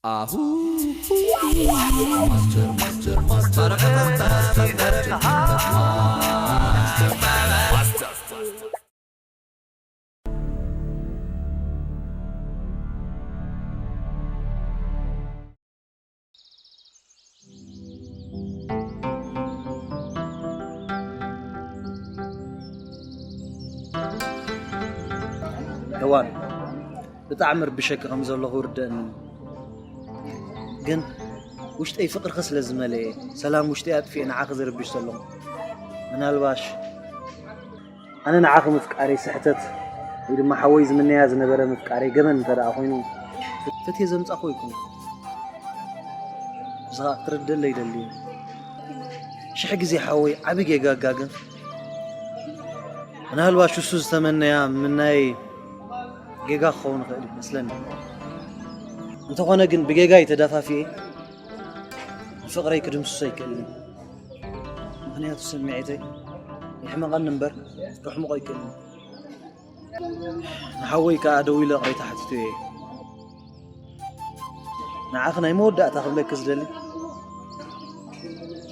ኣሁ ማስተር ማስተር ማስተር ሄዋን፣ ብጣዕሚ ርብሸኪ ከም ዘለኹ ርደእኒ። ግን ውሽጠይ ፍቕርኺ ስለ ዝመለኤ፣ ሰላም ውሽጠይ ኣጥፊኤ ንዓኺ ዝርብሽ ዘለኹ። ምናልባሽ ኣነ ንዓኺ ምፍቃረይ ስሕተት ወይ ድማ ሓወይ ዝምነያ ዝነበረ ምፍቃረይ ገበን እንተ ደኣ ኮይኑ፣ ፈትየ ዘምጻእኹ ኣይኮንኩ። እዚ ኸኣ ክትርደለይ ይደሊ። ሽሕ ግዜ ሓወይ ዓቢ ጌጋ ኣጋግን። ምናልባሽ እሱ ዝተመነያ ምናይ ጌጋ ክኸውን ይኽእል እዩ መስለኒ። እንተኾነ ግን ብጌጋ እዩ ተዳፋፊኤ ፍቕረይ ክድምስሶ ኣይክእልን እዩ። ምኽንያቱ ስምዒተይ የሕመቐኒ እምበር ከሕምቖ ኣይክእልን እዩ። ንሓወይ ከኣ ደዊለ ይቕሬታ ሓቲቱ እየ። ንዓኺ ናይ መወዳእታ ክብለኪ ዝደሊ፣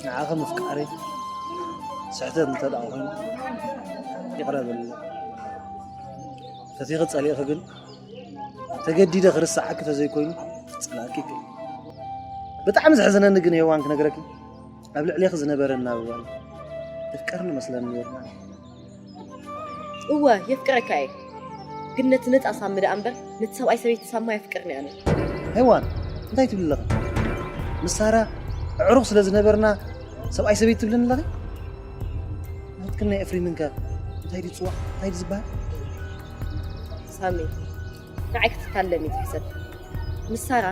ንዓኺ ምፍቃረይ ስሕተት እንተ ደኣ ኮይኑ ይቕረ በልለይ። ፈቲኺ ጸሊእኺ ግን ተገዲደ ክርስዓኪ ተዘይኮይኑ ክጸልኣኪ ይክእል። ብጣዕሚ ዘሕዝነኒ ግን ሄዋን ክነግረኪ ኣብ ልዕሌኺ ዝነበረ ናብባ የፍቀርኒ መስለኒ ነይሩ። እወ፣ የፍቅረካ እየ። ግን ነቲ ነጻ ሳሚ ደኣ እምበር ነቲ ሰብኣይ ሰበይቲ ሳማ የፍቅርኒ ኣነ። ሄዋን እንታይ ትብሊ ኣለኺ? ምስ ሳራ ኣዕሩኽ ስለ ዝነበርና ሰብኣይ ሰበይቲ ትብልኒ ኣለኺ? ናትክን ናይ ኤፍሬምን ከ እንታይ ድዩ ጽዋዕ? እንታይ ድዩ ዝበሃል? ሳሚ፣ ንዓይ ክትታለኒ ትሕሰብ። ምስ ሳራ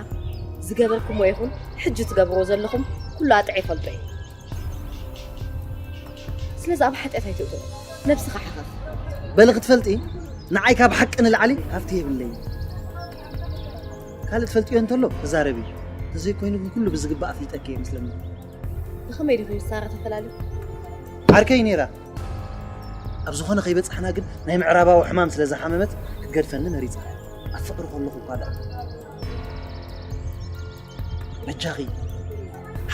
ዝገበርኩሞ ይኹን ሕጂ ትገብርዎ ዘለኹም ኩሉ ኣጥዒ ይፈልጦ እየ። ስለዚ ኣብ ሓጢኣት ኣይትእትዎ። ነብስኻ ሓኸኽ። በሊ ክትፈልጢ ንዓይ ካብ ሓቂ ንላዕሊ ሃፍቲ የብለይን። ካልእ ትፈልጥዮ እንተሎ ተዛረቢ። እንተዘይኮይኑ ግን ኩሉ ብዝግባእ ኣፍሊጠኪ እየ መስለኒ። ብኸመይ ዲኹም ምስ ሳራ ተፈላሊኹም? ዓርከይ ነይራ። ኣብ ዝኾነ ከይበጻሕና ግን ናይ ምዕራባዊ ሕማም ስለ ዝሓመመት ክትገድፈኒ መሪጻ። ኣብ ፍቕሪ ከለኹ እኳ ደኣ። በጃኺ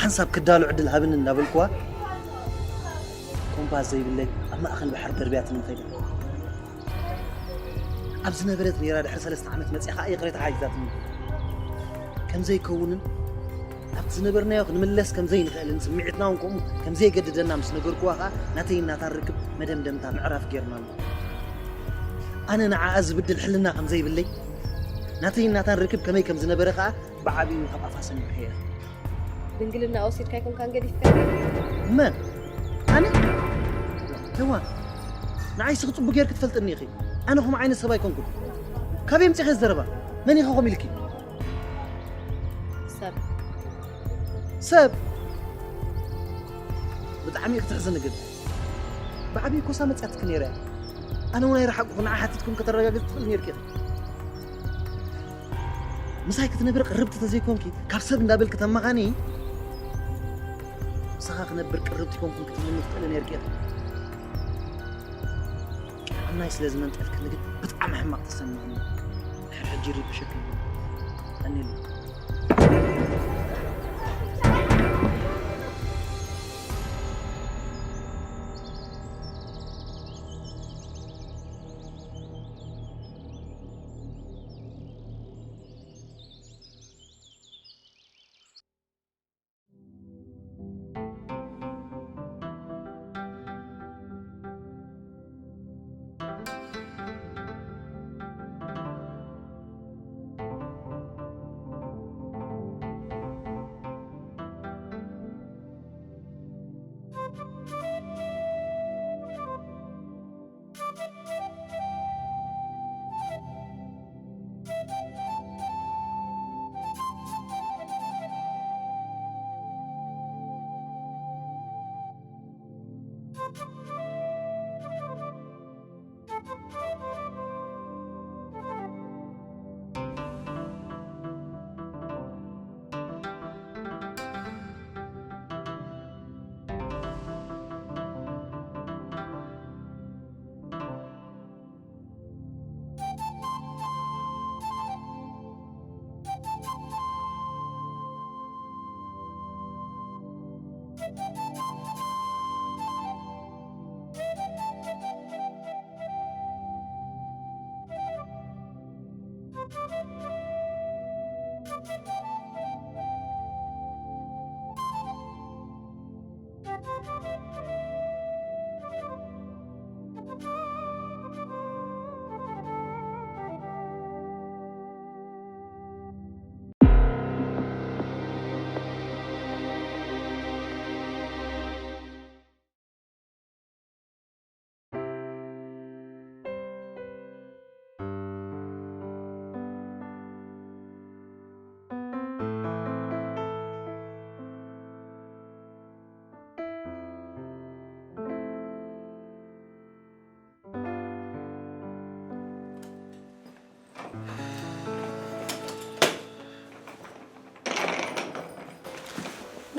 ሓንሳብ ክዳሎ ዕድል ሃብኒ እንዳበልኩዋ ኮምፓስ ዘይብለይ ኣብ ማእከል ባሕሪ ደርብያትኒ ከይዳ። ኣብ ዝነበረት ነይራ ድሕሪ ሰለስተ ዓመት መጺኣ ኸኣ ይቕሬታ ሓቲታትኒ። ከም ዘይከውንን ኣብቲ ዝነበርናዮ ክንምለስ ከም ዘይንኽእልን ስምዒትና እውን ከምኡ ከም ዘየገድደና ምስ ነገርኩዋ ኸኣ ናተይን ናታን ርክብ መደምደምታ ምዕራፍ ጌርናሉ። ኣነ ንዓኣ ዝብድል ሕልና ከም ዘይብለይ ናተይን ናታን ርክብ ከመይ ከም ዝነበረ ኸኣ ብዓቢኡ ካብ ኣፋ ሰሚዐዮ። ድንግልና ወሲድካ ኣይኮንካን ገዲፍካ? መን? ኣነ? ሄዋን፣ ንዓይሲ ክጽቡ ጌርኪ ትፈልጥኒ ኢኺ። ኣነ ከምኡ ዓይነት ሰብ ኣይኮንኩን። ካበይ ኣምጺእኺ እዚ ዘረባ? መን ኢኺ ከምኡ ኢልኪ? ሰብ። ሰብ? ብጣዕሚ ኢኺ ትሕዝኒ ግን። ብዓቢኡ ኮሳ መጺኣትኪ ነይረ እያ። ኣነ እውን ኣይረሓቅኹ፣ ንዓ ሓቲትኩም ከተረጋግጽ ትኽእሊ ነይርኪ ኢኺ። ምሳይ ክትነብሪ ቅርብቲ ተዘይኮንኪ ካብ ሰብ እንዳበልኪ ተማኻኒ ምሳኻ ክነብር ቅርብቲ ኮንኩን ክትብልኒ ትኽእሊ ነይርኪ ኢኺ። ቂምናይ ስለ ዝመንጠልክኒ ግን ብጣዕሚ ሕማቕ ተሰማዕኒ። ድሕሪ ሕጂ ይርብሸኪ እዩ። ቀኒሉ።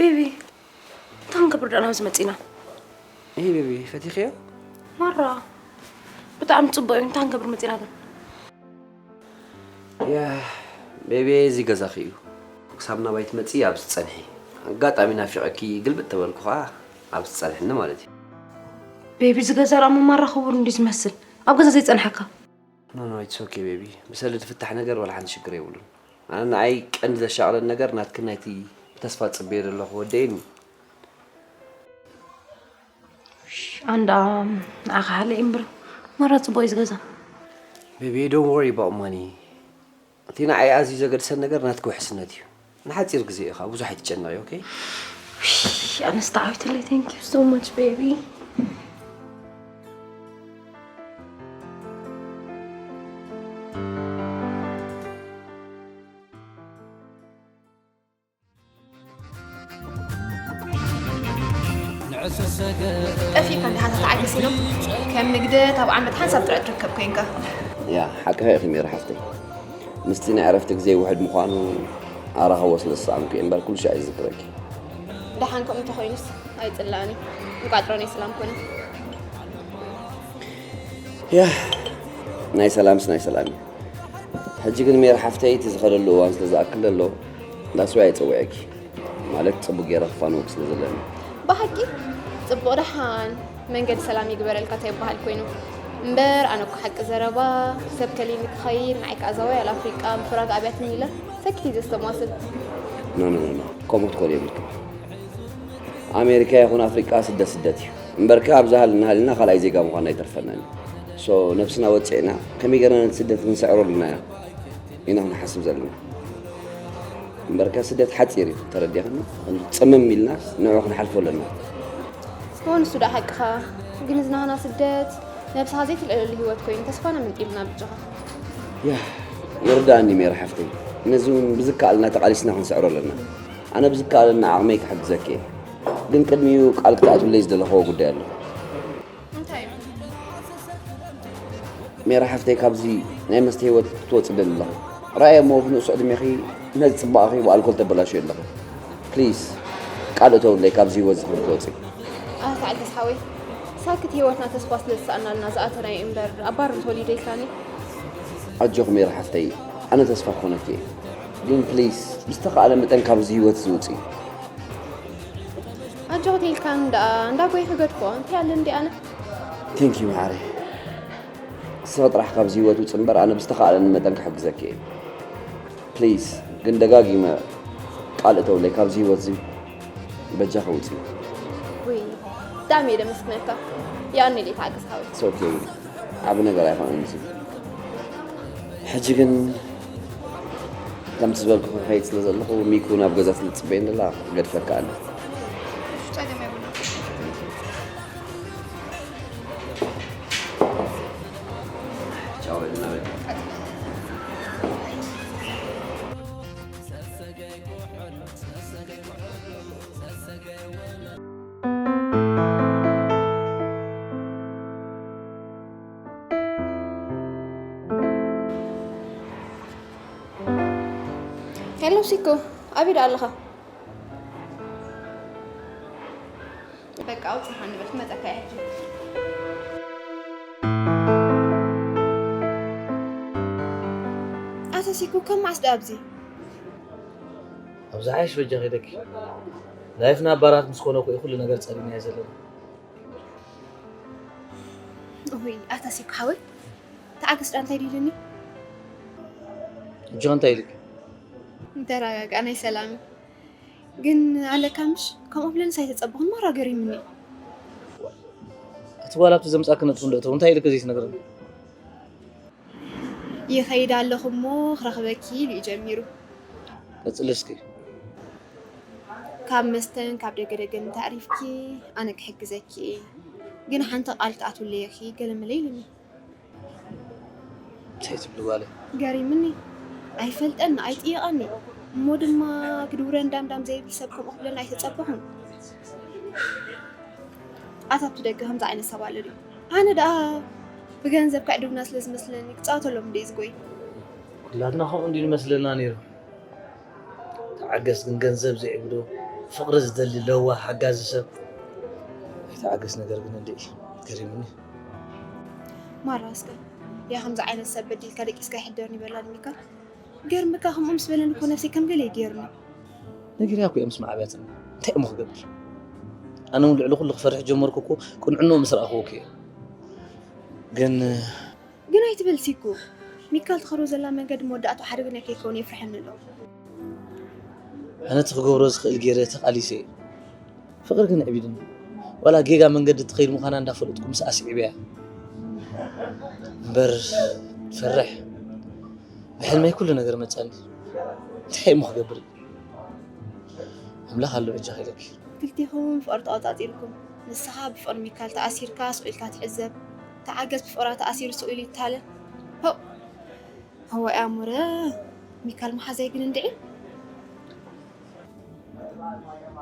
ቤቢ፣ እንታይ ክንገብር ደኣ ናብዚ መጺና? እይ ቤቢ፣ ፈቲኽዮ? ማራ፣ ብጣዕሚ ጽቡቕ እዩ። እንታይ ክንገብር መጺና ግን? ያ፣ ቤቢ፣ እዚ ገዛኺ እዩ። ክሳብ ናባይ ትመጺ ኣብዚ ጸንሒ። ኣጋጣሚ ናፊቐኪ ግልብጥ ተበልኩ ኸኣ ኣብዚ ጸንሕኒ ማለት እዩ። ቤቢ፣ እዚ ገዛ ደኣ ማራ ክቡር እንድዩ ዝመስል። ኣብ ገዛ ዘይጸንሓካ? ኖ፣ ኖ፣ it's okay ቤቢ። ብሰሊ ዝፍታሕ ነገር ዋላ ሓንቲ ሽግር የብሉን። ኣነ ንዓይ ቀንዲ ዘሻቕለኒ ነገር ናትክን ናይቲ ብተስፋ ዝጽበዮ ዘለኹ ወደይን እዩ። ኣንዳ ንዓኻ ሓለ እምበር ማራ ጽቡቕ እዩ ዝገዛ። ቤቢ፣ don't worry about money። እቲ ንዓይ ኣዝዩ ዘገድሰኒ ነገር ናትኪ ውሕስነት እዩ። ንሓጺር ግዜ ኢኻ፣ ብዙሕ ኣይትጨነቒ፣ ኦኬ? ኣነስ ተዓዊተለይ፣ thank you so much baby። ጠፊእካ እንዲኻ ተተዓገስ ኢሎም ከም ንግደት ኣብ ዓመት ሓንሳብ ጥራይ ትርከብ ኮይንካ። ያ፣ ሓቅኻ ኢኺ ሜሪ ሓፍተይ። ምስቲ ናይ ዕረፍቲ ግዜ ውሑድ ምዃኑ ኣራኸቦ ስለ ዝሰኣንኩ እየ እምበር ኩሉ ሻዕ ይዝክረኪ። ደሓን ከምኡ እንተኾይኑስ ኣይጽላእን እዩ። እንቋጥሮ ናይ ሰላም ኮነ። ያ፣ ናይ ሰላምስ ናይ ሰላም እዩ። ሕጂ ግን ሜሪ ሓፍተይ እቲ ዝኸደሉ እዋን ስለ ዝኣክል ዘሎ ዳስዋ እየ ጸዊዐኪ። ማለት ጽቡቅ ገይረ ክፋንወክ ስለ ዘለኒ። ብሓቂ ጽቡቕ ደሓን መንገዲ ሰላም ይግበረልካ ተይበሃል ኮይኑ። እምበር ኣነ እኮ ሓቂ ዘረባ ሰብ ከሊኒ ክኸይድ ንዓይ ከኣ እዛ ዋያል ኣፍሪቃ ምፍራግ ኣብያትኒ ኢለ ሰኪት እየ ዘስተማስል። ኖ ኖ ኖ ኖ፣ ከምኡ ክትኮን የብልክን። ኣሜሪካ ይኹን ኣፍሪቃ ስደት ስደት እዩ። እምበርከ ኣብዛ ሃልና ሃልና ካልኣይ ዜጋ ምዃንና ኣይተርፈናን እዩ። ሶ ነብስና ወጺዕና ከመይ ገይርና ነቲ ስደት ክንስዕሮ ኣለና ኢና ክንሓስብ ዘለና። እምበርከ ስደት ሓጺር እዩ፣ ተረዲእኽኒ? ጽምም ኢልናስ ንዑ ክንሓልፎ ኣለና። እወ፣ ንሱ ደኣ ሓቅኻ። ግን እዚ ናህና ስደት ነብስኻ ዘይትልዕለሉ ህይወት ኮይኑ ተስፋና መንጢሉና ብጃኻ። ያ፣ ይርድኣኒ ሜሪ ሓፍተይ። ነዚ እውን ብዝከኣልና ተቓሊስና ክንስዕሮ ኣለና። ኣነ ብዝከኣለና ዓቕመይ ክሕግዘኪ እየ። ግን ቅድሚኡ ቃል ክትኣትውለይ ዝደለኽዎ ጉዳይ ኣሎ። እንታይ እዩ? ሜራ ሓፍተይ፣ ካብዚ ናይ መስተ ህይወት ክትወፂ ደሊ ኣለኹ። ረኣየ እሞ ብንእሱ ዕድሜኺ ነዚ ፅባቐኺ ብኣልኮል ተበላሽዮ ኣለኺ። ፕሊዝ፣ ቃል እተውለይ ካብዚ ህይወት እዚ ከም ትወፂ። ኣታ ተዓገስ ሓወይ፣ ሳክት ህይወትና ተስፋ ስለ ዝሰኣናልና ዝኣተናዮ እምበር ኣባርር ተወሊደ ኢልካኒ። ኣጆኺ ሜራ ሓፍተይ፣ ኣነ ተስፋ ክኾነኪ እየ። ግን ፕሊዝ፣ ብዝተኻእለ መጠን ካብዚ ህይወት እዚ ውፂ። ኣጆኺ ተይልካኒ ደኣ እንዳ ጎይ ክገድፎ እንታይ ኣለኒ ደኣ ኣነ? ቴንክ ዩ መዓረይ። ንስኺ ጥራሕ ካብዚ ህይወት ውፂ እምበር ኣነ ብዝተኻእለኒ መጠን ክሕግዘኪ እየ። ፕሊዝ፣ ግን ደጋጊመ ቃል እተውለይ ካብዚ ህይወት እዚ በጃኺ ውፂ። ውይ፣ ብጣዕሚ እየ ደመስግነካ። የቐንየለይ ተዓገስ ሓወይ። It's okay። ዓቢ ነገር ኣይኮነን እዚ። ሕጂ ግን ከምቲ ዝበልኩ ክኸይድ ስለ ዘለኹ ሚኩ ናብ ገዛ ስለ ትጽበየኒ ዘላ ክገድፈካ ኣነ። ጸገም የብሉን። ቻው በልና በቃ። ሄሎ ሲኮ፣ ኣበይ ደኣ ኣለኻ? በቃ ኣውጽኻ ንበል፣ ክመጸካ እየ ሕጂ። ኣታ ሲኮ፣ ካብ መዓስ ደኣ ኣብዚ? ኣብ ዝሓይሽ በጃ ከይደኪ። ላይፍና ባራት ምስ ኮነ እኮ እዩ ኩሉ ነገር ጸሊናዮ ዘለና። ኦይ፣ ኣታ ሲኮ ሓወይ፣ ተዓገስ ደኣ እንታይ ድዩ ኢሉኒ? እጆ እንታይ ኢልክ? ተረጋጋ፣ ናይ ሰላም እዩ። ግን ኣለካ ምሽ? ከምኡ ብለንስ ኣይተጸበኹን፣ ማራ ገሪምኒ። እቲ ጓል ኣብቲ ዘምጻኪ ነጥቢ እንዶ እተው፣ እንታይ ኢልክ ዘይትነግርኒ? ይኸይድ ኣለኹ እሞ ክረኽበኪ ኢሉ እዩ ጀሚሩ። ቀጽሊ እስኪ። ካብ መስተን ካብ ደገ ደገን እንተዕሪፍኪ ኣነ ክሕግዘኪ እየ። ግን ሓንቲ ቃል ክትኣትውለይ ኢኺ ገለመለ ኢሉኒ። እንታይ ትብሊ ጓለይ? ገሪምኒ። ኣይፈልጠኒ፣ ኣይጥየቐኒ። እሞ ድማ ግድውረ እንዳምዳም ዘይብል ሰብ ከምኡ ክብለኒ ኣይተጸበኹን። ኣታ ኣብቲ ደገ ከምዚ ዓይነት ሰብ ኣሎ ድዩ? ኣነ ደኣ ብገንዘብ ከዕድጉና ስለ ዝመስለኒ ክጻወተሎም እንደ ዝጎይ። ኩላትና ከምኡ እንድዩ ዝመስለና ነይሩ። ተዓገስ ግን ገንዘብ ዘይዕብዶ ፍቕሪ ዝደሊ ለዋህ ሓጋዚ ሰብ ኣይተዓገስ ነገር ግን እንድዒ ገሪሙኒ። ማራ እስከ ያ ከምዚ ዓይነት ሰብ በዲልካ ደቂስካ ይሕደርኒ በላ ድሚካ ገርምካ ከምኡ ምስ በለኒ እኮ ነብሰይ ከም ገለ ይገርኒ። ነጊርያ እኮ እዮም ስማዕ ኣብያትና እንታይ እሞ ክገብር ኣነ እውን ልዕሊ ኩሉ ክፈርሕ ጀመርኩ እኮ ቅንዕኖ ምስ ረኣኽዎ እኮ እየ ግን ግን ኣይትበል ሲኩ ሚካል ትኸዶ ዘላ መንገዲ መወዳእቱ ሓደ ግን ከይከውን የፍርሐኒ ኣሎ። ኣነ እቲ ክገብሮ ዝኽእል ገይረ ተቓሊሰ እየ ፍቕሪ ግን ኣዕቢድኒ ዋላ ጌጋ መንገዲ ትኸይድ ምዃና እንዳፈለጥኩ ምስ ኣስዒበያ እምበር ትፈርሕ ብሕልመይ ኩሉ ነገር መፀኒ እንታይ እሞ ክገብር ኣምላኽ ኣሎ በጃ ኢለኪ ክልቲኹም ፍቕሪ ተቐፃፂርኩም ንስኻ ብፍቕሪ ሚካል ተኣሲርካ ስቕ ኢልካ ትዕዘብ ተዓገስ ብፍቕራ ተኣሲሩ ስቕ ኢሉ ይታለል ሆ ሆ ኣሙረ ሚካል መሓዛይ ግን እንድዒ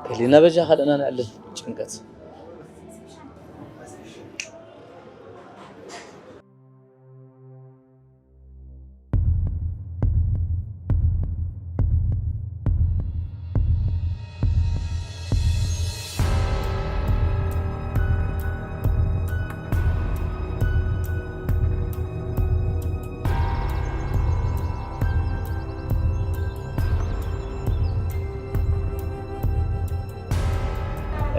ከሊና በጃ ካልእና ነዕልል ጭንቀት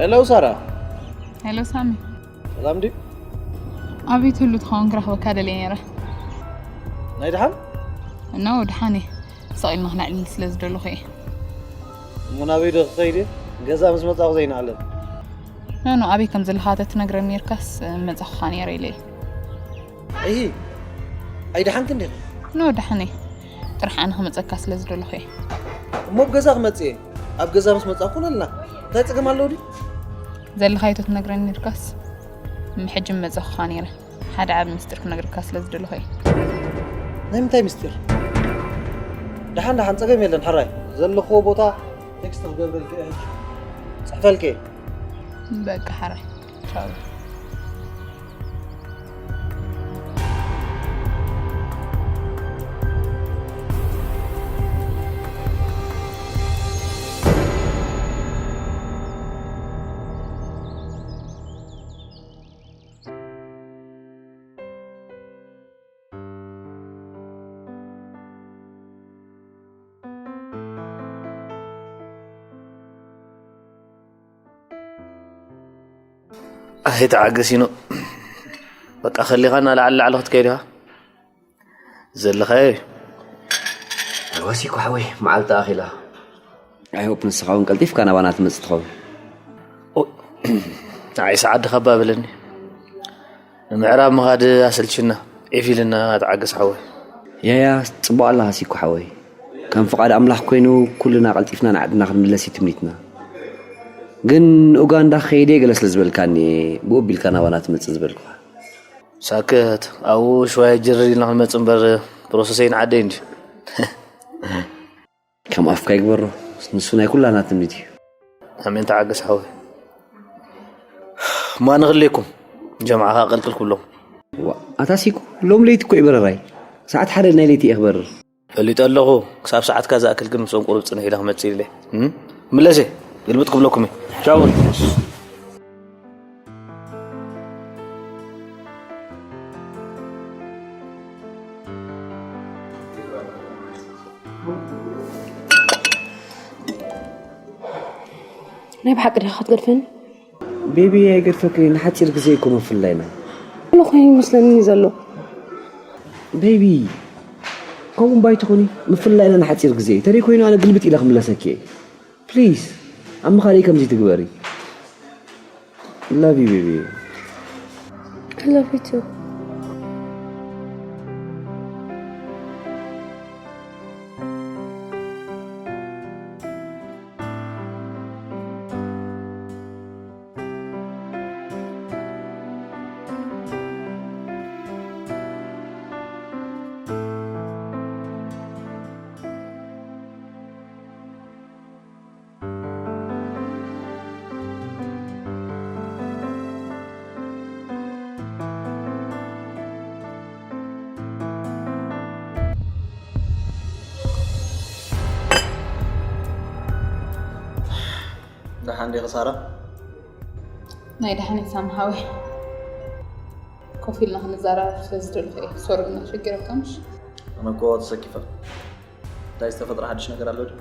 ሄሎ ሳራ ሄሎ ሳሚ ሰላም ድዩ ኣበይ ትህሉ ትኸውን ክረኽበካ ደልየ ነይረ ናይ ደሓን እኖ ደሓን እየ ሰቕ ኢልና ክነዕልል ስለ ዝደለኹ እየ እሞ ናበይ ዶ ክኸይድ እየ ገዛ ምስ መጻኹ ዘይንዓለል ኖ ኖ ኣበይ ከም ዘለኻ ተትነግረኒ ነርካስ መጻኹኻ ነይረ ኢለ እየ እሂ ኣይደሓንክ እንዲኹ ኖ ደሓን እየ ጥራሕ ኣነ ክመጸካ ስለ ዝደለኹ እየ እሞ ኣብ ገዛ ክመጽእ እየ ኣብ ገዛ ምስ መጻኹ ኩነልና እንታይ ጸገም ኣለዎ ድዩ ዘለኻዮ ተትነግረኒ ነርካስ ሕጂ መጸኹኻ ነይረ ሓደ ዓቢ ምስጢር ክነግርካ ስለ ዝደለኹ እየ ናይ ምንታይ ምስጢር ደሓን ደሓን ጸገም የለን ሕራይ ዘለኽዎ ቦታ ቴክስት ክገብረልክ እየ ሕጂ ጽሕፈልክ እየ በቃ ሓራይ ቻው ኣይተዓገሲኖ በቃ ከሊኻና ላዕሊ ላዕሊ ክትከይድ ኢኻ ዘለኻዮ እዩ ወሲኩ ሓወይ መዓልቲ ኣኺላ ኣይሆፕ ንስኻ እውን ቀልጢፍካ ናባና ትመፅእ ትኸውን ንዓይ ሰዓት ድኻ ባበለኒ ንምዕራብ ምኻድ ኣሰልችና ዒፍ ኢልና ተዓገስ ሓወይ ያያ ፅቡቅ ኣለኻ ሲኩ ሓወይ ከም ፍቓድ ኣምላኽ ኮይኑ ኩልና ቀልጢፍና ንዓድና ክንምለስ እዩ ትምኒትና ግን ኡጋንዳ ከይደ ገለ ስለ ዝበልካኒ ብኡ ቢልካ ናባና ትመፅእ ዝበልኩኻ ሳክት ኣብኡ ሽዋይ ጅርር ኢልና ክንመፅእ እምበር ፕሮሰሰይ ንዓደይ እንዲ ከም ኣፍካ ይግበሮ ንሱ ናይ ኩላና ትምኒት እዩ ኣሜን ተዓገስ ሓወይ ማን ክልኩም ጀምዓኻ ቀልቅል ኩሎም ኣታ ሲኩ ሎም ለይቲ እኮ ይበረራይ ሰዓት ሓደ ናይ ለይቲ እየ ክበርር ፈሊጠ ኣለኹ ክሳብ ሰዓትካ ዝኣክል ግን ምስኦም ቁሩብ ፅንሕ ኢለ ክመፅእ ኢለ ምለሰ ግልብጥ ክብለኩም ቻው ናይ ብሓቂ ዲኻ ክትገድፈኒ ቤቢ ኣይገድፈኪ ንሓፂር ግዜ እኮ ምፍላይና ኣሎ ኮይኑ ይመስለኒ ዘሎ ቤቢ ከምኡ ባይ ትኾኒ ምፍላይና ንሓፂር ግዜ ተደይ ኮይኑ ኣነ ግልብጥ ኢለ ክምለሰኪ ፕሊዝ ኣብ ምኻደይ ከምዚ ትግበሪ love you baby I love you too ደሓን ዲኺ ሳራ? ናይ ደሓን ሳሚ ሓወይ፣ ኮፍ ኢልና ክንዘራረብ ስለ ዝደለኹ እየ። ሶሪ ግን ኣሸጊረካ ምሽ? ኣነ እኮ ተሰኪፈ። እንታይ ዝተፈጥረ ሓድሽ ነገር ኣሎ ድዩ?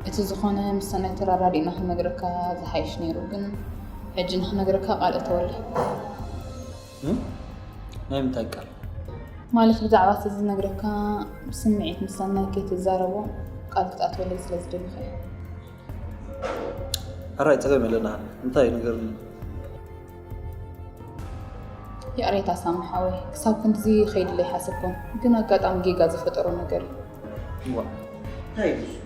እቲ ዝኾነ ምስ ሰናይ ተራዳዲእና ክንነግረካ ዝሓይሽ ነይሩ፣ ግን ሕጂ ንክነግረካ ቃል እተወለይ። እም? ናይ ምንታይ ቃል? ማለት ብዛዕባ እቲ ዝነግረካ ብስምዒት ምስ ሰናይ ከይትዛረቦ ቃል ክትኣትወለይ ስለ ዝደለኹ እየ። ሕራይ ጸገም የለና። እንታይ ንገርኒ? ይቕሬታ ሳሚ ሓወይ፣ ክሳብ ክንድዚ ይኸይድለይ ሓሰብኩን፣ ግን ኣጋጣሚ ጌጋ ዝፈጠሮ ነገር እዩ። እዋ እንታይ እዩ እሱ?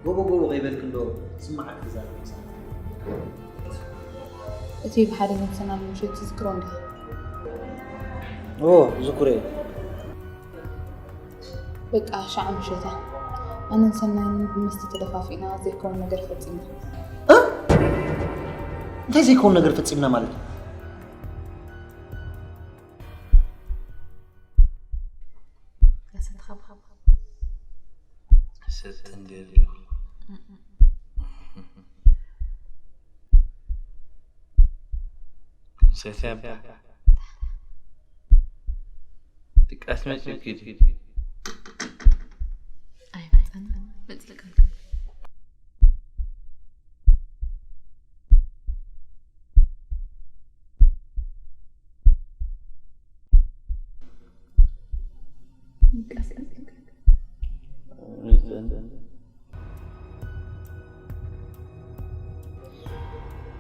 ጎቦ ጎቦ ከይበልክ እንዶ ስማዓት ክዛረብ ምሳና። እቲ ብሓደ ዘምሰናሉ ምሸት ትዝክሮ እንዲኻ? ኦ ዝክሮ እዩ። በቃ ሻዕ ምሸታ ኣነን ሰናይን ብመስተ ተደፋፊእና ዘይከውን ነገር ፈፂምና። እንታይ ዘይከውን ነገር ፈፂምና ማለት? ሰተ እንዲያ ሰተ ድቃስ መፅእኪ ኣይመፀን መፅልቀን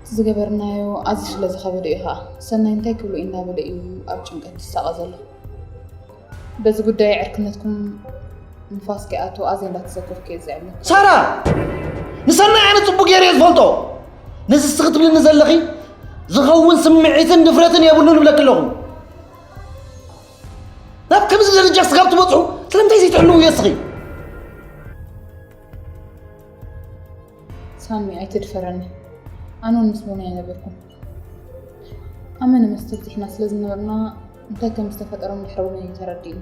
ዝገበርናዮ ኣዝዩ ስለ ዝኸበዶ እዩ ኸዓ። ሰናይ እንታይ ክብሎ እዩ እናበለ እዩ ኣብ ጭንቀት ዝሳቐ ዘሎ። በዚ ጉዳይ ዕርክነትኩም ንፋስ ከይኣቱ ኣዝየ እንዳተዘከርኩ እየ ዝዕልለኩም። ሳራ! ንሰናይ ኣነ ጽቡቕ ገይረ እየ ዝፈልጦ። ነዚ እስኺ ትብልኒ ዘለኺ ዝኸውን ስምዒትን ድፍረትን የብሉን እብለኪ ኣለኹ። ናብ ከምዚ ደረጃ ስጋብ ትበጽሑ ስለምንታይ ዘይትሕልውዮ እስኺ? ሳሚ ኣይትድፈረኒ። ኣነ እውን ምስ ሞና ኣይነበርኩን። ኣመነ መስተብጺሕና ስለ ዝነበርና እንታይ ከም ዝተፈጠረ እውን ድሕሪ እውን እዩ ተረዲእኒ።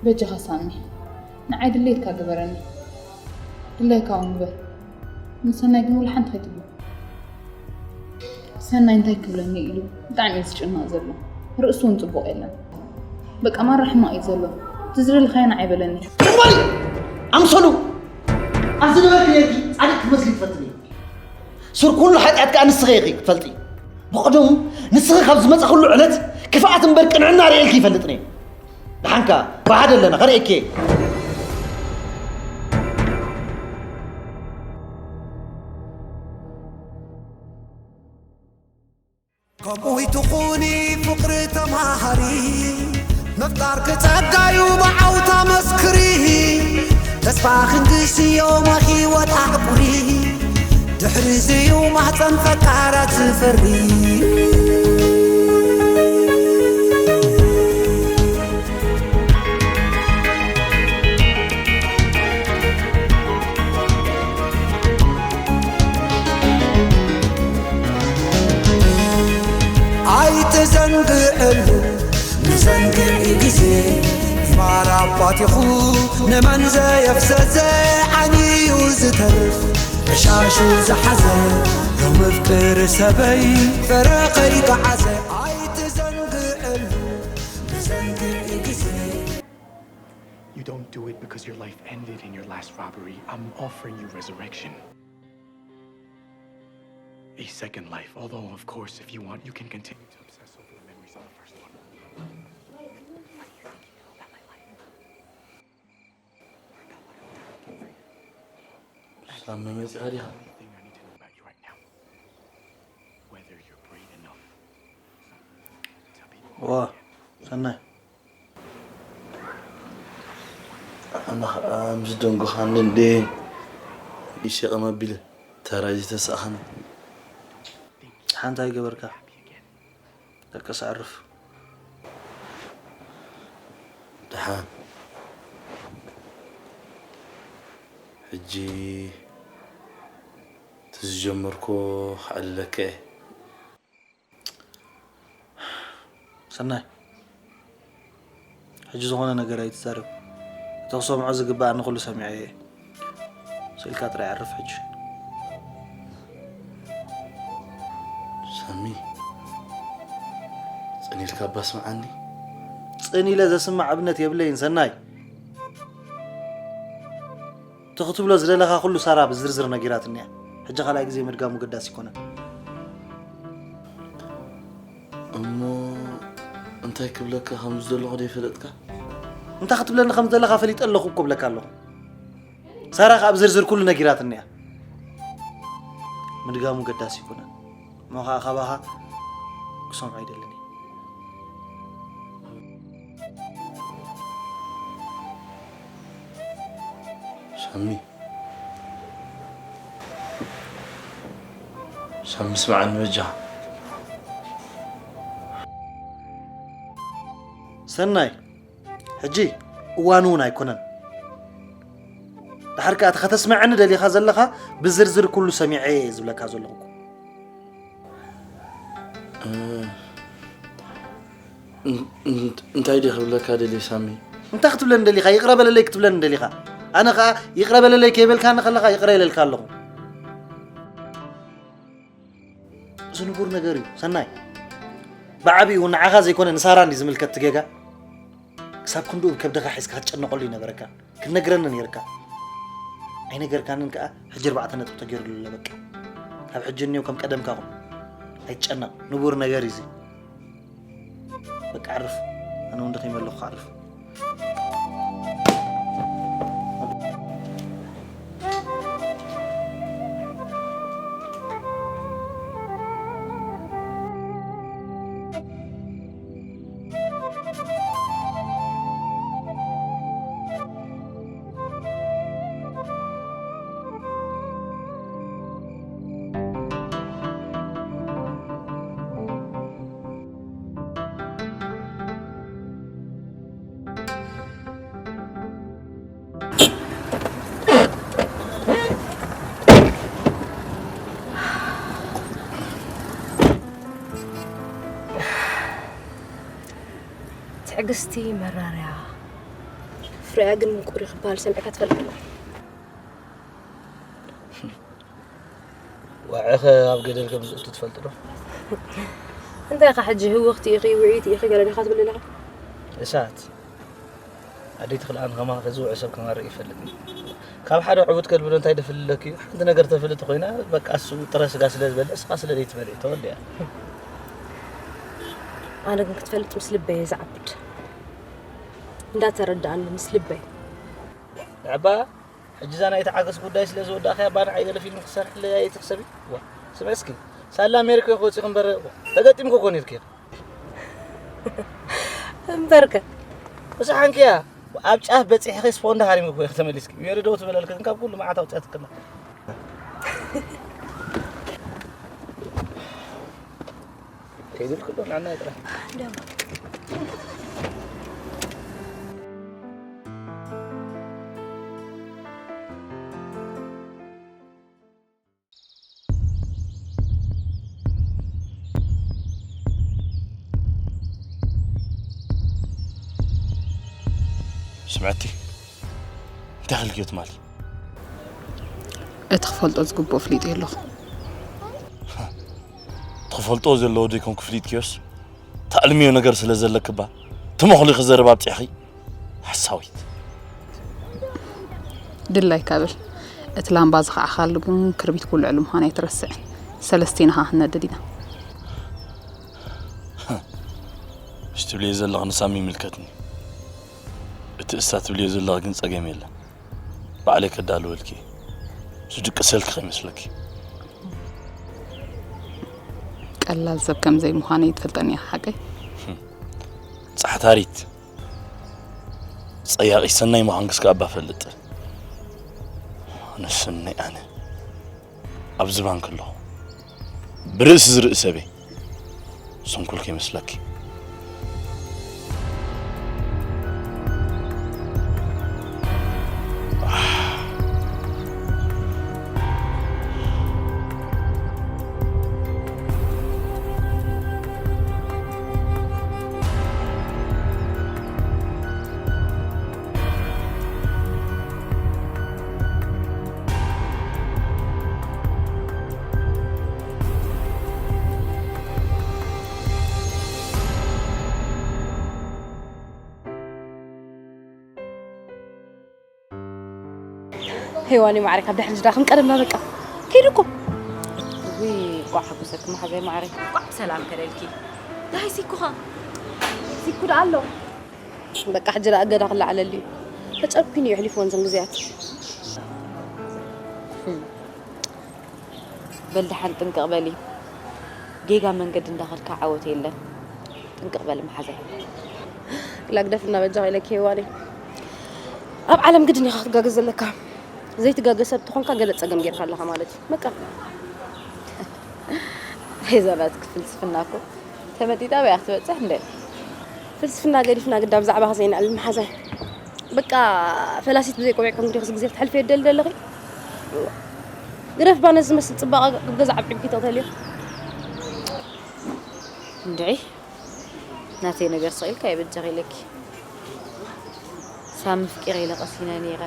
በጃኻ ሳሚ ንዓይ ድሌትካ ግበረኒ። ድላይካ እውን ግበር። ንሰናይ ግን ወላ ሓንቲ ከይትብሎ። ሰናይ እንታይ ክብለኒ ኢሉ ብጣዕሚ እዩ ዝጭነቕ ዘሎ። ርእሱ እውን ጽቡቕ የለን። በቃ ማራ ሕማቕ እዩ ዘሎ። እቲ ዝደለኻዮ ንዓይ በለኒ። ትቕበሊ ኣምሰሉ ኣብ ዝነበርክዮ ጻድቅ ክትመስሊ ትፈትኒ። ስር ኩሉ ሓጢኣት ከኣ ንስኺ ኢኺ ክትፈልጢ። ብቐደሙ ንስኺ ካብ ዝመጻኹሉ ዕለት ክፍኣት እምበር ቅንዕና ርእየልኪ ይፈልጥን እየ። ደሓንካ ብሓደ ኣለና ከርእየኪ እየ። ከምኡ ይትኹኒ ፍቕሪ ተማሃሪ ምፍጣር ክጸጋዩ ብዓውታ መስክሪ ተስፋ ክንግስዮ መሂወት ኣዕቁሪ ድሕሪ ዝዩ ማህፀን ፈቃራት ዝፈሪ ኣይትዘንግዕሉ ንዘንግዒ ግዜ ይማር ኣባቲኹ ንመን ዘየፍዘዘ ዓንዩ ዝተርፍ በሻሹ ዝሓዘ ሎምፍቅር ሰበይ ፍረ ከይገዓዘ ኣይትዘንግዕሉ ንዘንግዒ ግዜ You don't do it because your life ended in your last robbery. I'm offering you resurrection. A second life, although, of course, if you want, you can continue to obsess over the memories of the first one. ሳሚ መፂኣ ዲኻ? Only thing I need to know about you right now. Whether you're brave enough to be ዋ ሰናይ ኣነ ከዓ ምስ ደንጎኻኒ እንደ ይሸቐ መቢለ ተራይ ዝተሳእኻኒ ሓንቲ ኣይገበርካ ደቀስ ኣዕርፍ ደሓን ሕጂ እቲ ዝጀመርኮ ክዕልለካ እየ ሰናይ፣ ሕጂ ዝኾነ ነገር ኣይትዛረብ። እቲ ክሰምዖ ዝግባኣኒ ኩሉ ሰሚዐ እየ። ስልካ ጥራይ ዕርፍ ሕጂ። ሳሚ፣ ጽን ኢልካ እባ ስምዓኒ። ጽን ኢለ ዘስምዕ ኣብነት የብለይን ሰናይ። እቲ ክትብሎ ዝደለኻ ኩሉ ሳራ ብዝርዝር ነጊራትኒ እያ። ሕጂ ካልኣይ ግዜ ምድጋሙ ገዳሲ ኣይኮነን። እሞ እንታይ ክብለካ ከም ዝደለኹ ዶ ይፈለጥካ? እንታይ ክትብለኒ ከም ዝደለኻ ፈሊጠ ኣለኹ እኮ ብለካ ኣለኹ። ሳራ ከኣ ብዝርዝር ኩሉ ነጊራትኒ እያ። ምድጋሙ ገዳሲ ኣይኮነን። እሞ ከኣ ካባኻ ክሰምዖ ኣይደልን እየ። ሳሚ፣ ሳሚ ስምዓኒ በጃ። ሰናይ፣ ሕጂ እዋኑ እውን ኣይኮነን። ድሓር ከኣ እቲ ከተስምዐኒ ደሊኻ ዘለኻ ብዝርዝር ኩሉ ሰሚዐ እየ ዝብለካ ዘለኹ እኮ። እ፣ እን-፣ እን-፣ እንታይ ድየ ክብለካ ደልየ ሳሚ? እንታይ ክትብለኒ ደሊኻ? ይቕረ በለለይ ክትብለኒ ደሊኻ? ኣነ ኸኣ ይቕረ በለለይ ከይበልካኒ ከለኻ ይቕረ ኢለልካ ኣለኹ። እዚ ንቡር ነገር እዩ ሰናይ። ብዓቢኡ ንዓኻ ዘይኮነ ንሳራ እንዲ ዝምልከት ትጌጋ። ክሳብ ክንድኡ ብከብድኻ ሒዝካ ክትጨነቐሉ ይነበረካ። ክትነግረኒ ነይርካ። ኣይነገርካንን ከኣ ሕጂ ኣርባዕተ ነጥቢ ተገይሩሉ ኣሎ በቃ። ካብ ሕጂ እኒኦ ከም ቀደምካ ኩን። ኣይትጨነቕ። ንቡር ነገር እዩ እዚ። በቃ ዕርፍ። ኣነ እውን ደኺመ ኣለኹ፣ ዕርፍ። ትዕግስቲ መራርያ፣ ፍሬኣ ግን ምቁር እዩ ክበሃል ሰሚዕካ ትፈልጥ ዶ? ዋዕኸ ኣብ ገደል ከም ዝእቱ ትፈልጥ ዶ? እንታይ ኢኻ ሕጂ ህውኽቲ ኢኺ፣ ውዕይቲ ኢኺ ገለ ዲኻ ትብል ዘለኻ? እሳት ኣደይ ተኽለኣን ከማኺ ዝውዕ ሰብ ከማርእ ይፈልጥ እዩ። ካብ ሓደ ዕቡድ ከልቢ ዶ እንታይ ደፍልለኪ እዩ? ሓንቲ ነገር ተፍልጥ ኮይና፣ በቃ እሱ ጥረ ስጋ ስለ ዝበልዕ፣ ስኻ ስለ ዘይትበልዕ ተወዲኣ። ኣነ ግን ክትፈልጥ ምስ ልበይ እየ ዝዓብድ። እንዳተረዳኣኒ ምስ ልበይ። ንዕባ፣ ሕጂ እዛ ናይ ተዓገስ ጉዳይ ስለ ዝወዳእካያ፣ እባ ንዓይ ገለ ፊልም ክትሰርሕለይ ኣይትሕሰቢ። ዋ፣ ስምዒ እስኪ፣ ሳላ ኣሜሪካ ክወፂእኺ እምበር፣ ዋ፣ ተገጢምኪ እኮ ነይርኪ። እምበርከ። እዛ ሓንኪያ፣ ኣብ ጫፍ በፂሕኺ ስፖንዳ ሃሪምኪ እኮ ኢኺ ተመሊስኪ። ሜሪ ደው ትበለልኪ፣ ግን ካብ ኩሉ መዓት ኣውፅኣትክላ። ከይድልኩ ዶ ንዓና ይጥራሕ። ስምዐቲ፣ እንታይ ኢልክዮ ትማሊ? እቲ ክፈልጦ ዝግብኦ ፍሊጠዮ ኣለኹ። ትፈልጦ ዘለዎ ዘይኮንኩ ፍሊጥክዮስ፣ ተዕልምዮ ነገር ስለ ዘለክባ፣ ትመኽሊ ክዘርብ ኣብፂሕኺ። ሓሳዊት። ድላይካ በል። እቲ ላምባ ዝኸዓኻሉ ግን ክርቢት ክውልዐሉ ምዃኑ ኣይትረስዕን። ሰለስቲና ኸዓ ክንነድድ ኢና። እሽ ትብልዮ ዘለኺ ንሳሚ ይምልከትኒ። እቲ እሳ ትብልዮ ዘለኺ ግን ጸገም የለን። ባዕለይ ከዳልወልኪ። ዝድቅሰልኪ ከይመስለኪ። ቀላል ሰብ ከም ዘይምዃነይ ትፈልጠኒ ኢኻ ሓቀይ? ጻሕታሪት። ጸያቒ ሰናይ ምዃንክስ ከኣ እባ ፈልጥ። ኣነ ሰናይ ኣነ። ኣብዚ ባንክ ኣለኹ። ብርእሲ ዝርኢ ሰብ እየ። ስንኩል ከይመስለኪ። ሄዋኒ ማዕረ፣ ካብ ድሕሪ ዝዳ ክንቀደምና በቃ። ከይዱ እኮ። ውይ፣ ቋዕ ሓጎሰኪ መሓዛይ ማዕረ። ቋዕ ብሰላም ከደልኪ። ናይ ሲኩኻ። ሲኩ ደኣ ኣሎ። በቃ፣ ሕጂ ደኣ እገዳ ክለዓለሉ እዩ። ተጨኲኑ እዩ ኣሕሊፍወን እዘን ግዜያት። በል ደሓን ጥንቅቕ በሊ። ጌጋ መንገዲ እንዳኸድካ ዓወት የለን። ጥንቅቕ በሊ መሓዛይ። ግላ ግደፍና በጃኻ ኢለኪ ሄዋኒ። ኣብ ዓለም ግድን ኢኻ ክትጋገ ዘለካ። ዘይትጋገ ሰብ ተኾንካ ገለ ጸገም ጌርካ ኣለኻ ማለት እዩ። በቃ። ሄዛ ናትኪ ፍልስፍና እኮ ተመጢጣ በያ ክትበጽሕ እንደ። ፍልስፍና ገዲፍና ግዳ ብዛዕባኻ ዘይነዕልል መሓዛይ። በቃ ፈላሲት ብዘይ ቆቢዕ ከም ግዜ ክትሕልፊ የደል ደለኺ። ግደፍ ባ ነዚ ዝመስል ጽባቐ ኣብ ገዛ ዓብዒብኪ ተተልዮ። እንድዒ ናተይ ነገር ስቕ ኢልካ የበጃኺ ኢለኪ። ሳሚ ፍቂረ ኢለ ቀሲነ ነይረ።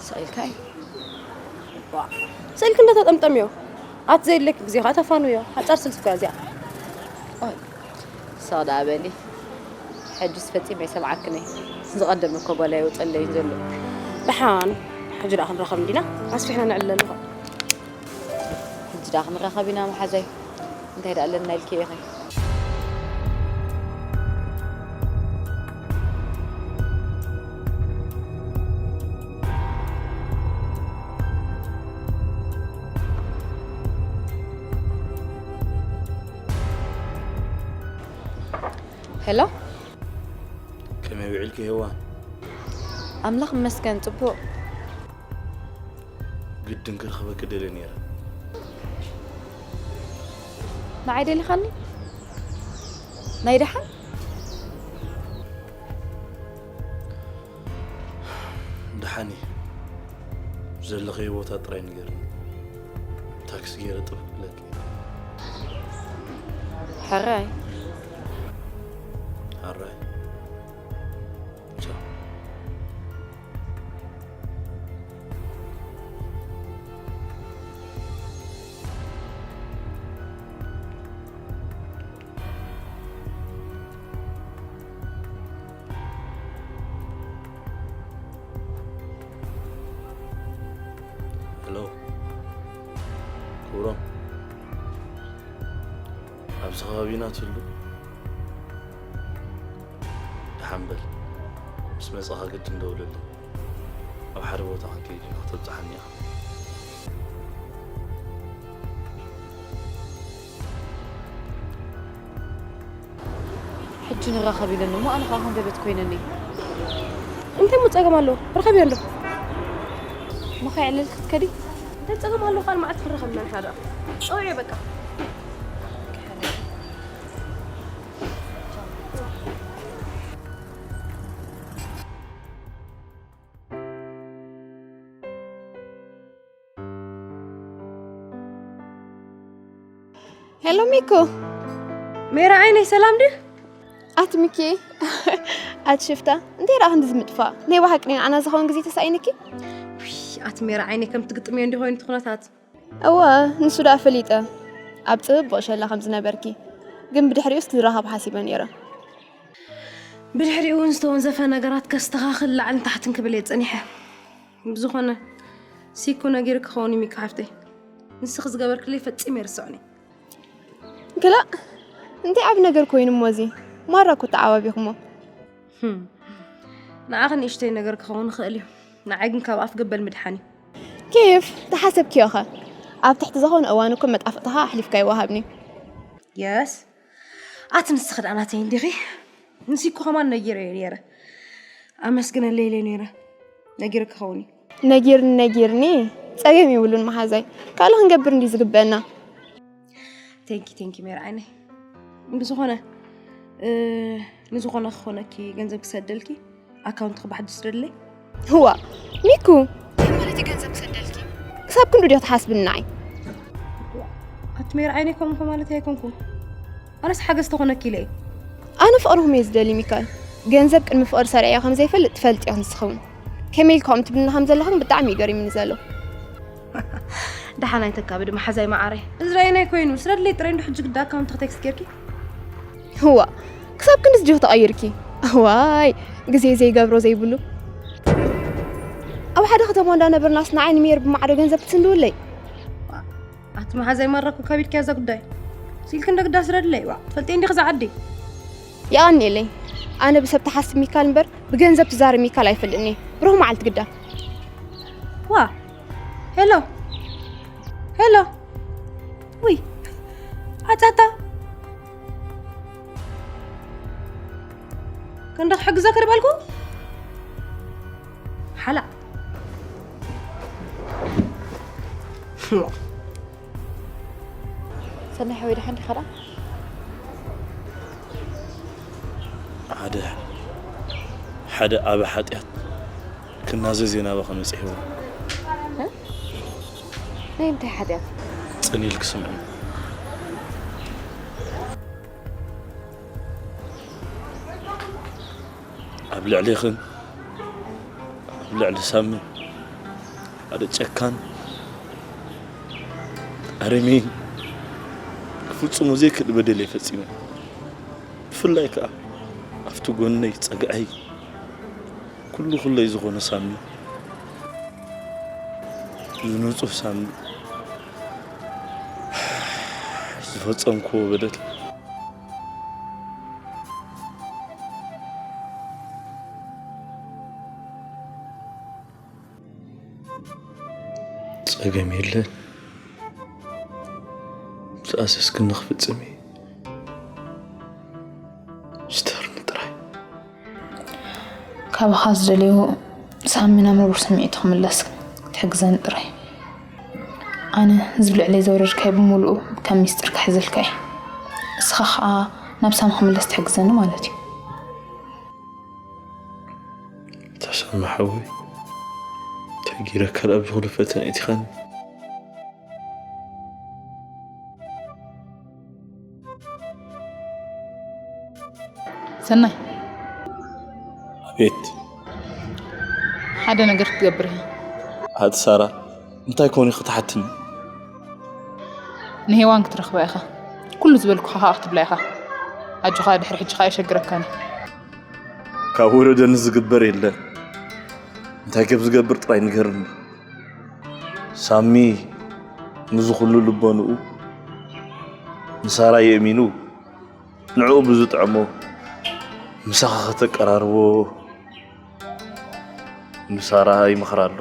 ስቕ ኢልካ እዩ። ዋ፣ ስእልኪ እንዳተጠምጠምዮ። ኣት ዘይድለኪ ግዜ ኸዓ ተፋንዮ። ሓጻር ስልቲ እኮ እያ እዚኣ። ኦይ፣ ስቕ ደኣ በሊ። ሕጅስ ፈጺመ ኣይሰምዓክን እየ። ዝቐደመ እኮ ጓል ኣይወጸለይን ዘሎ። ደሓን፣ ሕጂ ደኣ ክንራኸብ እንዲና። ኣስፊሕና ነዕልለሉ ኸ። ሕጂ ደኣ ክንራኸብ ኢና መሓዛይ። እንታይ ደኣ ኣለና ኢልኪ ኢኺ? ሄሎ። ከመይ ውዒልኪ ሄዋን? ኣምላኽ ይመስገን ጽቡቕ። ግድን ክረኽበኪ ደልየ ነይረ። ንዓይ ደሊኻኒ? ናይ ደሓን? ደሓን እየ። ዘለኽዮ ቦታ ጥራይ ንገርኒ። ታክሲ ገይረ ጥርግ ክብለኪ። ሕራይ። ሕራይ። ቻው። ሄሎ ክብሮም፣ ኣብዚ ከባቢና ትህሉ? ደሓን በል፣ ምስ መጻኻ ግድን ደውለለይ። ኣብ ሓደ ቦታ ክንከይድ ኢና፣ ከተብጽሓኒ ኢኻ። ሕጂ ንራኸብ ኢለኒ እሞ ኣነ ኸዓ ሃንደበት ኮይነኒ። እንታይ እሞ ጸገም ኣለዎ? ርኸብዮ እንዶ። እሞ ከይዕልል ክትከዲ? እንታይ ጸገም ኣለዎ? ካልእ መዓልቲ ክንራኸብ ኢና ንሓደ። ጸውዒ በቃ። ሄሎ ሚኩ። ሜራ ዓይነይ ሰላም ድዩ? ኣቲ ሚኪ፣ ኣቲ ሽፍታ፣ እንታይ ደኣ ክንዲ ዝምጥፋእ? ናይ ብሓቂ ንዓና ዝኸውን ግዜ ተሳኢንኪ? ውይ፣ ኣቲ ሜራ ዓይነይ፣ ከም ትግጥምዮ እንዲ ኮይኑ እቲ ኩነታት። እወ፣ ንሱ ደኣ ፈሊጠ። ኣብ ጽቡቕ ሸላ ከም ዝነበርኪ። ግን ብድሕሪኡስ ክራኸብ ሓሲበ ነይረ። ብድሕሪኡ እውን ዝተወንዘፈ ነገራት ከስተኻኽል ላዕልን ታሕትን ክብል እየ ጸኒሐ። ብዝኾነ፣ ሲኩ ነጊሩ ክኸውን እዩ ሚኪ ሓፍተይ። ንስኺ ዝገበርክለይ ፈጺመ ይርስዖን እየ። ክላእ፣ እንታይ ዓቢ ነገር ኮይኑ እሞ እዚ? ማራ እኮ ተዓባቢኹሞ። ህም። ንዓኺ ንእሽተይ ነገር ክኸውን ይኽእል እዩ። ንዓይ ግን ካብ ኣፍ ገበል ምድሓን እዩ። ኬፍ፣ ተሓሰብክዮ ኸ? ኣብ ትሕቲ ዝኾነ እዋን እኮ መጣፍእትኻ ኣሕሊፍካ ይወሃብኒ። የስ። ኣቲ ንስኺ ደኣ ናተይ እንዲኺ? ንሲ እኮ ከማን ነጊረዮ ነይረ። ኣመስግነለይ ኢለ ነይረ። ነጊረ ክኸውን እዩ። ነጊርኒ፣ ነጊርኒ። ጸገም የብሉን መሓዛይ። ካልእ ክንገብር እንዲ ዝግበአና። ቴንኪ፣ ቴንኪ ሜራ ዓይነይ። ብዝኾነ፣ እ፣ ንዝኾነ ክኾነኪ ገንዘብ ክሰደልኪ ኣካውንትኺ ብሓድሽ ስደድለይ። ህዋ፣ ሚኩ፣ እንታይ ማለት እዩ ገንዘብ ክሰደልኪ? ክሳብ ክንዱ ዲኺ ትሓስብኒ ንዓይ? ኣቲ ሜራ ዓይነይ ከምኡ ማለት ኣይኮንኩን። ኣነስ ሓገዝ ተኾነኪ ኢለ እየ። ኣነ ፍቕርኹም እየ ዝደሊ ሚካል። ገንዘብ ቅድሚ ፍቕሪ ሰሪዕዮ ከም ዘይፈልጥ ትፈልጢ ኢኺ ንስኺ እውን። ከመይ ኢልኪ ከምኡ ትብልኒ ከም ዘለኺ ግን ብጣዕሚ እዩ ገሪሙኒ ዘሎ። ደሓን ኣይተካብዲ መሓዛይ መዓረይ። እዚ ርኣየናይ ኮይኑ፣ ስደድለይ ጥራይ እንዶ ሕጂ ግዳ ኣካውንትኺ ቴክስት ጌርኪ? ህዋ፣ ክሳብ ክንድዚ ዲኺ ተቐይርኪ? እዋይ፣ ግዜ ዘይገብሮ ዘይብሉ። ብሓደ ከተማ እንዳነበርናስ ንዓይ ንሜር ብማዕዶ ገንዘብ ክትስንድውለይ? ኣቲ መሓዛይ ማራኩ ካብ ኢድኪ ያዛ ጉዳይ። ሲልክ እንደ ግዳ ስረድለይ፣ ዋ፣ ትፈልጢ እንዲኺ ዝዓዲ። የቐንየለይ። ኣነ ብሰብ ትሓስብ ሚካል እምበር ብገንዘብ ትዛረብ ሚካል ኣይፈልጥን እየ። ብሩህ መዓልቲ ግዳ። ዋ፣ ሄሎ፣ ሄሎ። ውይ፣ ኣጻታ። ክንደ ክሕግዛ ክርበልኩ? ሓላ። ሰናይ ሓወይ፣ ደሓን ዲኻ ደኣ? ሓደ፣ ሓደ ዓቢ ሓጢኣት ክናዘዝ እየ ናባኻ መጺኤ። እ? ናይ እንታይ ሓጢኣት? ጽን ኢልኪ ስምዒ። ኣብ ልዕሌኽን ኣብ ልዕሊ ሳምን ሓደ ጨካን ኣረሜን ክፍጽሞ ዘይክእል በደል እየ ፈጺመ። ብፍላይ ከኣ ኣብቲ ጎነይ ጸግዐይ ኩሉ ኩለይ ዝኾነ ሳሚ፣ እዚ ንጹህ ሳሚ ዝፈጸምክዎ በደል ጸገም የለን። ዝኣዘዝክኒ ክፍጽም እየ። ስተርኒ ጥራይ። ካባኻ ዝደልዮ ሳሚ ናብ ንቡር ስምዒቱ ክምለስ ክትሕግዘኒ ጥራይ። ኣነ እዚ ኣብ ልዕለይ ዘውረድካዮ ብምሉኡ ከም ሚስጥር ክሕዘልካ እየ። እስኻ ኸኣ ናብ ሳሚ ክምለስ ትሕግዘኒ ማለት እዩ። ተሰማ ሓወይ፣ እንታይ ገይረካ ኣብዚ ኩሉ ፈተነ ኣእቲኻኒ? ሰናይ። ኣቤት። ሓደ ነገር ክትገብር ኢኻ። ኣቲ ሳራ፣ እንታይ ኮን ኢኺ ትሓትኒ? ንሄዋን ክትረኽባ ኢኻ። ኩሉ ዝበልኩኻ ኸኣ ክትብላ ኢኻ። ኣጆኻ፣ ድሕሪ ሕጂ ኸኣ የሸግረካን እዩ። ካብ ወረደኒ ዝግበር የለን። እንታይ ከም ዝገብር ጥራይ ንገርኒ። ሳሚ፣ ምስዚ ኩሉ ልቦንኡ ንሳራ የእሚኑ፣ ንዕኡ ብዝጥዕሞ ምሳኻ ከተቀራርቦ ንሳራ ይመኽራ ኣሎ።